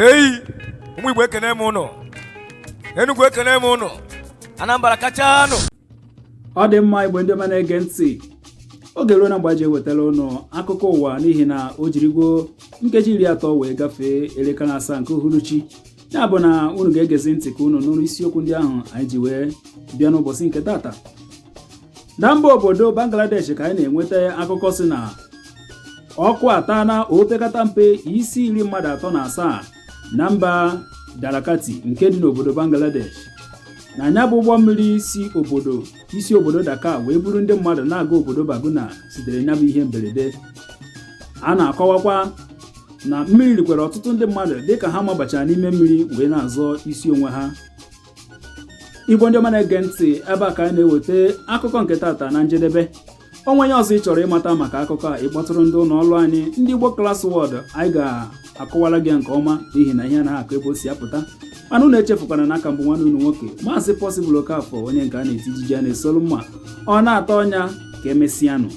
Eyi, ụmụ Igbo, ekene m ụnụ. Enugu, ekene m ụnụ. Anambra kachanụ. Ọ dị mma. Igbo ndị ọma na-ege ntị, oge ruo na mgbe ji ewetara ụnụ akụkọ ụwa, n'ihi na o jirigwo nkeji 30 wee gafee elekere 7 nke uhuruchi. Ya bụ na unu ga-egezi ntị ka unu nụrụ isiokwu ndị ahụ anyị ji wee bịa n'ụbọchị nke tata. Na mba obodo Bangladesh ka anyị na-enweta akụkọ si na ọkụ atana opekata mpe isi 37 na mba Jhalakathi nke dị n'obodo Bangladesh. Na ya bụ ụgbọ mmiri si obodo isi obodo Dhaka wee buru ndị mmadụ na-aga obodo Barguna sitere ya bụ ihe mberede. A na-akọwakwa na mmiri rikwere ọtụtụ ndị mmadụ dịka ha mabachara n'ime mmiri wee na-azọ isi onwe ha. Igbo ndị ọma na-ege ntị, ebe a ka anyị na-eweta akụkọ nke tata na njedebe. Onwe onye ọzọ ị chọrọ ịmata maka akụkọ a, ịkpọtụrụ ndị ụlọ ọrụ anyị, ndị Igbo Class World, anyị ga-akọwara gị nke ọma, n'ihi na ihe anaghị akụ ebe o si apụta. Mana unu echefukwana na aka mbụ nwanne unu nwoke, Maazị Possible Okafọ, onye nke a na-eti ijiji a na-esolu mma, ọ na-atọ ọnya. Ka emesịanụ.